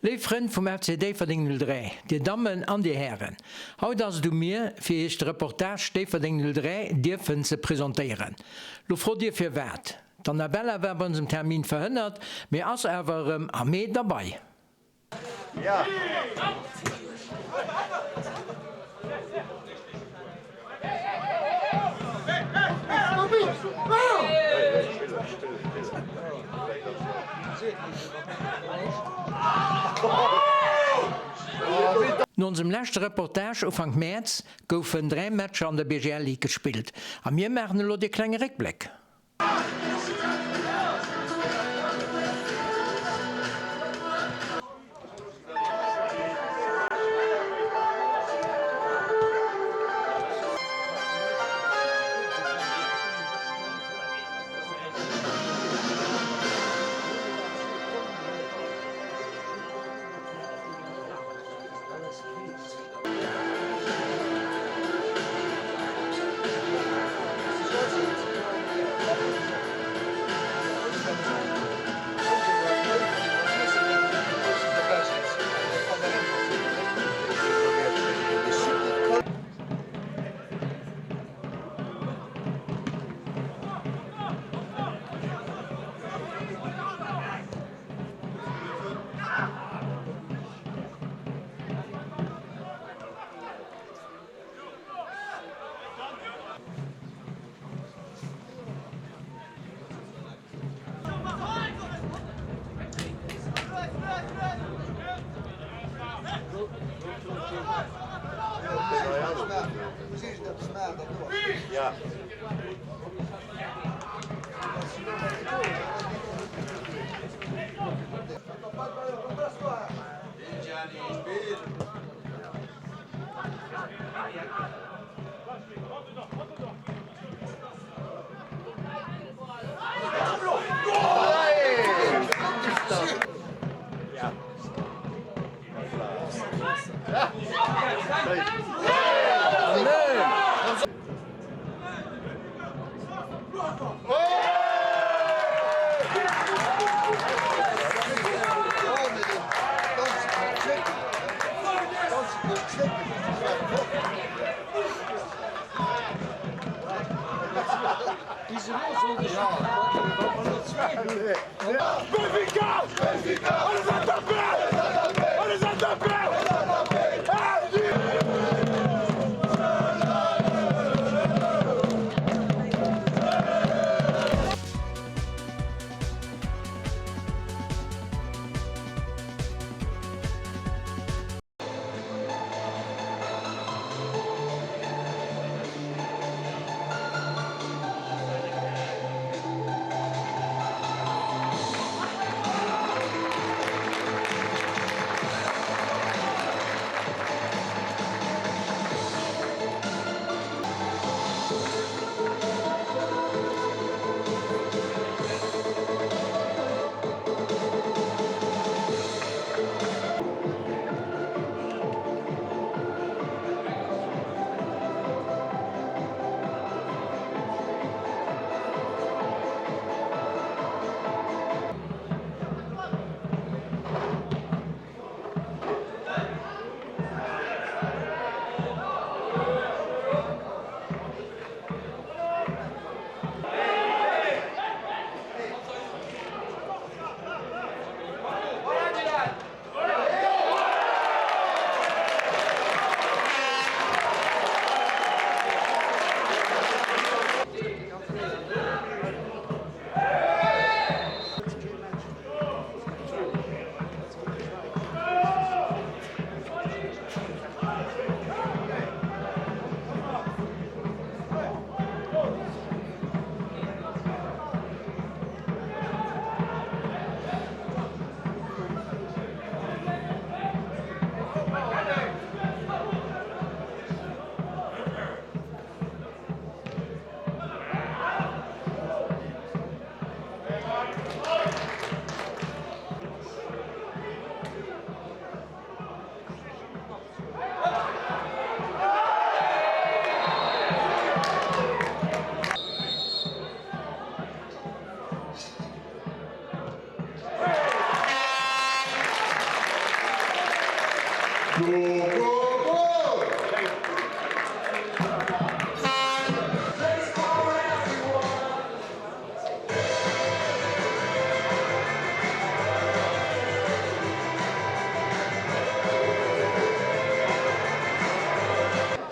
Léif Frënn vum FC Déifferdeng 03, Dir Dammen an Dir Hären, haut ass et u mir, fir Iech de Reportage Déifferdeng 03 dierfen ze presentéieren. Lo frot Dir firwat? D'Annabella war bei onsem Termin verhënnert, mee ass awer erëm am Mee derbei. No onsem leschte Reportage Ufank Mäerz goufen 3 Matcher an der BGL Ligue gespillt a mir maachen elo dee klenge Réckbléck.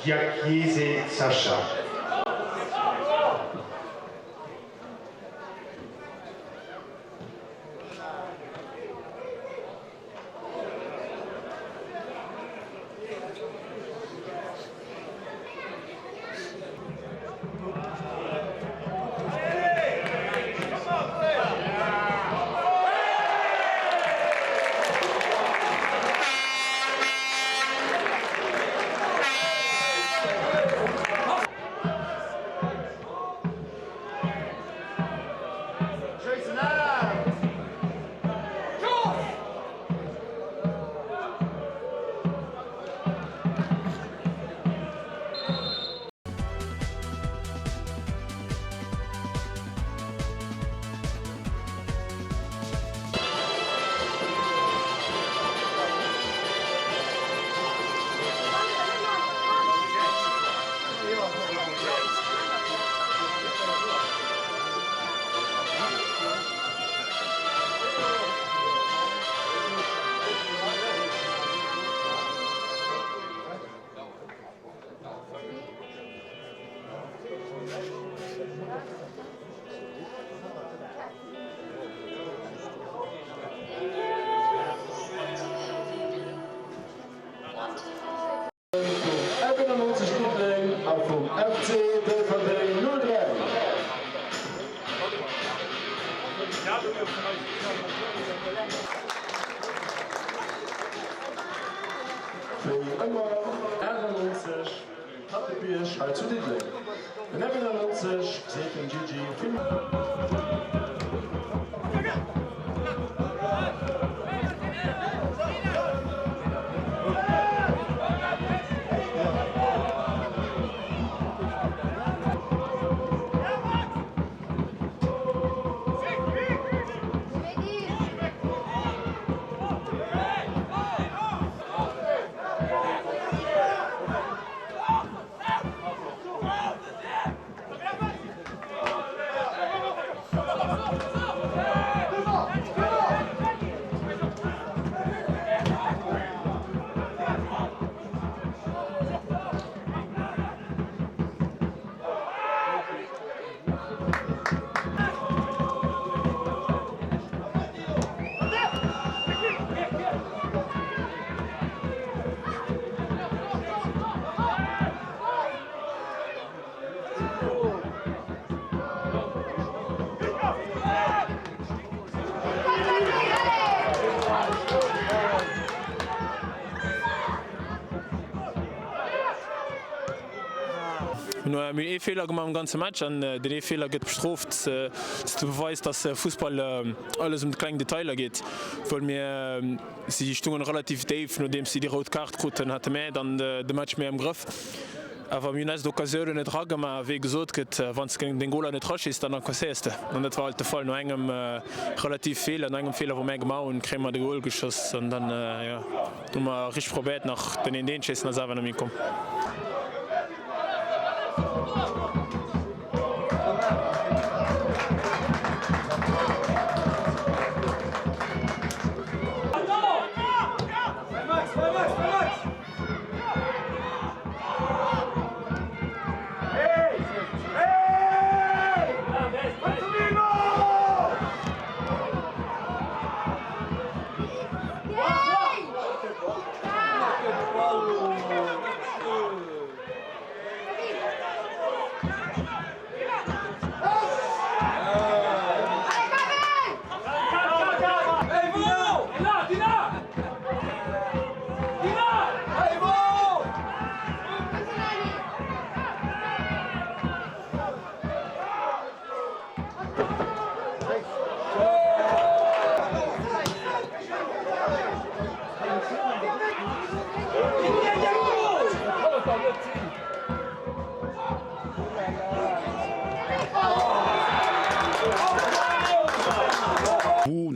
Diakiese Sascha. Vum 91 Diddeleng a vum FC Déifferdeng 03. Wéi ëmmer 98 Happebierg hei zu Diddeleng. Den 91 seet dem Gigi villmools. Mir hunn ee Feeler gemaach am ganze Match an deen ee Feeler gëtt bestrooft. De Beweis, dass Fussball alles ëm d'kleng Detailer geet, well mir si stungen relativ déif. Nodeems si déi rout Kaart kruten, hate mär dann de Match méi am Grëff. Awer mir hunn eis d'Occasiounen net eragemaach. Wéi gesot gëtt, wann s de deng Goler net eraschéiss, dann encasséiers de. An dat war alt de Fall. No engem relativ Feeler, no engem Feeler wou mär gemaach hunn, kréie mer de Gol geschoss an dann, jo, hu mer richteg probéiert nach den eent eent schéissen, ass awer net méi komm.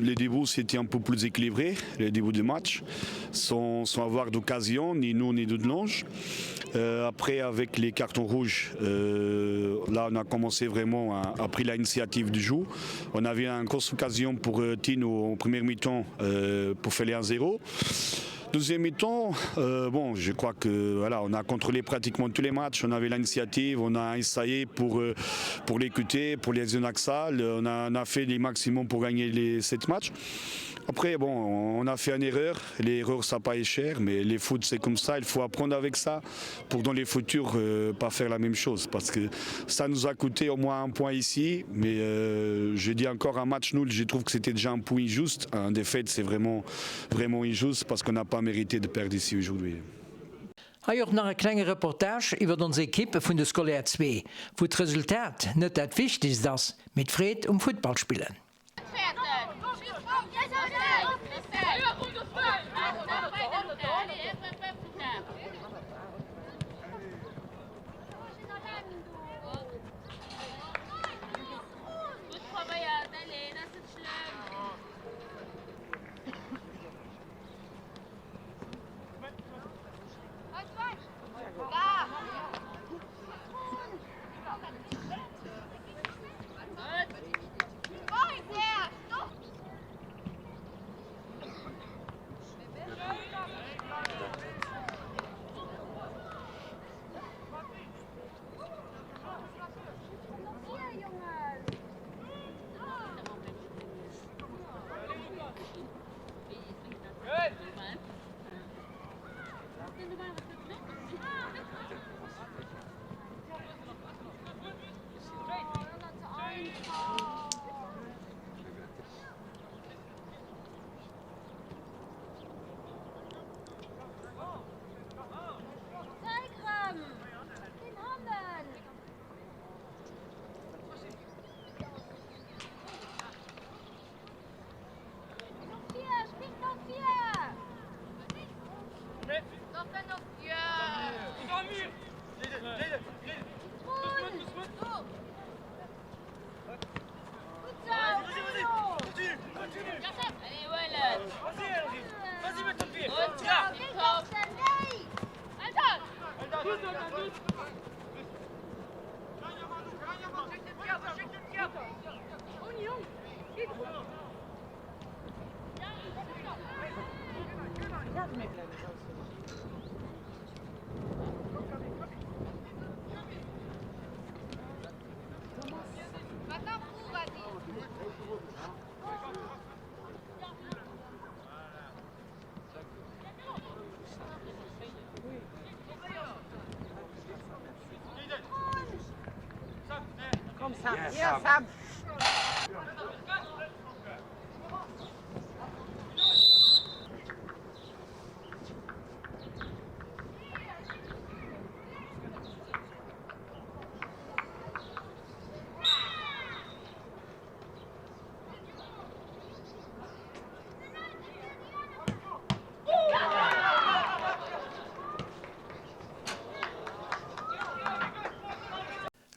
Les débuts c'était un peu plus équilibré, les débuts du match, sans, sans avoir d'occasion, ni nous ni Dudelange. Euh, après, avec les cartons rouges, euh, là, on a commencé vraiment à, à pris l'initiative du jeu. On avait une grosse occasion pour euh, Tino en première mi-temps euh, pour faire les 1-0. Deuxième mi-temps, euh, bon, je crois que voilà, on a contrôlé pratiquement tous les matchs, on avait l'initiative, on a essayé pour, euh, pour l'écouter, pour les Axal, on a, on a fait les maximums pour gagner les sept matchs. Après bon on a fait une erreur, les erreurs ça pas est cher mais les foot c'est comme ça, il faut apprendre avec ça pour dans les futurs euh, pas faire la même chose parce que ça nous a coûté au moins un point ici mais euh, je dis encore un match nul, je trouve que c'était déjà un point injuste, un défaite c'est vraiment vraiment injuste parce qu'on n'a pas mérité de perdre ici aujourd'hui. Hei och nach e klenge Reportage iwwert ons Equipe vun de Scolaire 2, wou d'Resultat net dat wichtegst ass, mee d'Freed um Futtballspillen.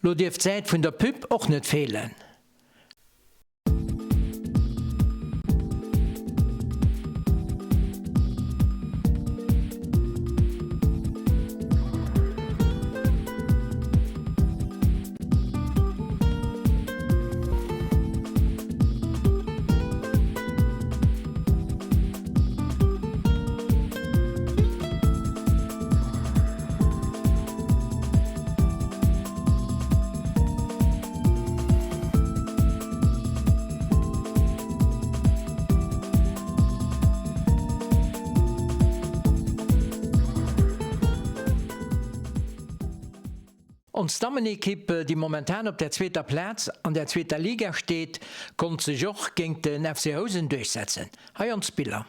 Lo dierf d'Säit vun der Pub och net feelen. Ons Dammenekipp, déi momentan op der zweeter Plaz an der zweeter Liga steet, konnt sech och géint den FC Housen duerchsetzen. Hei ons Biller.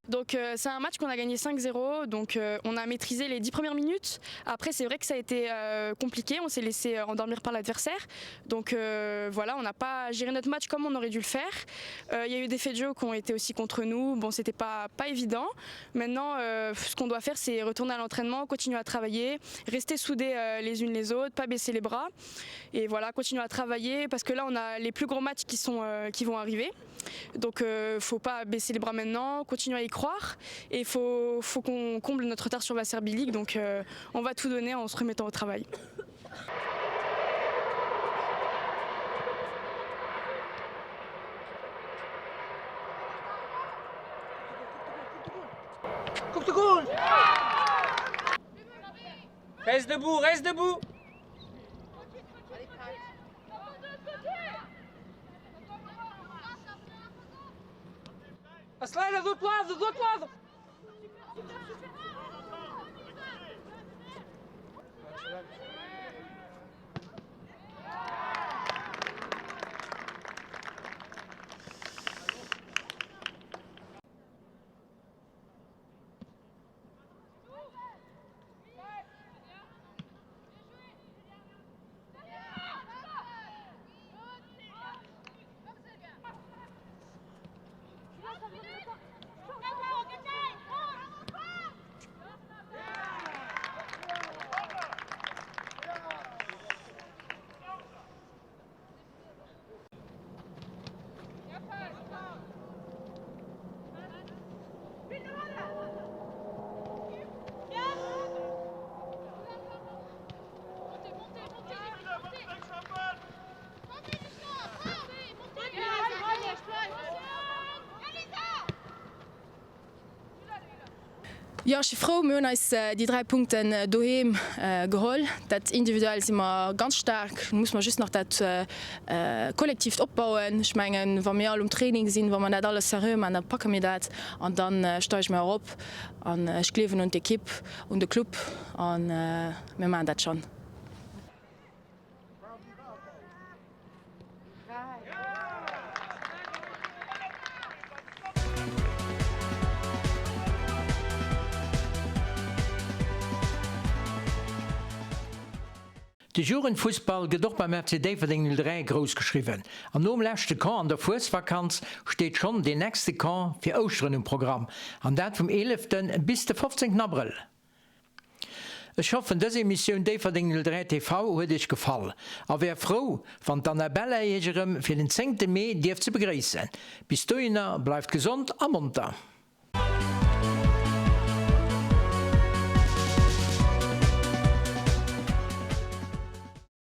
Donc euh, c'est un match qu'on a gagné 5-0, donc euh, on a maîtrisé les 10 premières minutes. Après c'est vrai que ça a été euh, compliqué, on s'est laissé euh, endormir par l'adversaire. Donc euh, voilà, on n'a pas géré notre match comme on aurait dû le faire. Euh, il y a eu des faits de jeu qui ont été aussi contre nous, bon c'était pas, pas évident. Maintenant euh, ce qu'on doit faire c'est retourner à l'entraînement, continuer à travailler, rester soudés euh, les unes les autres, pas baisser les bras et voilà, continuer à travailler parce que là on a les plus gros matchs qui, sont, euh, qui vont arriver. Donc euh, faut pas baisser les bras maintenant, continuer à y croire et faut, faut qu'on comble notre retard sur la Serbie League donc euh, on va tout donner en se remettant au travail. Reste debout, reste debout. Acelera do outro lado, do outro lado. Jo, ech si frou. Mir hunn eis déi 3 Punkten doheem geholl. Dat individuell si mer ganz staark. Lo musse mer just nach dat Kollektiivt opbauen. Ech mengen, wa mir all um Training sinn, wa mer dat alles seriö maachen, da packe mir dat an da steige mir erop. An ech gleewen un d'Ekipp, un de Club a mir maachen dat schonn. De Jugendfussball gëtt och beim FC Déifferdeng 03 grouss geschriwwen an nom leschte Camp an der Fuesvakanz steet schonn deen nächste Camp fir Ouschteren um Programm an dat vum 11 bis de 15 Abrëll. Ech hoffen dës Emissioun Déifferdeng 03 TV huet iech gefall a wär frou wann d'Annabella iech erëm fir den zéngte Mee dierft ze begréissen. Bis dohinner bleift gesond a monter!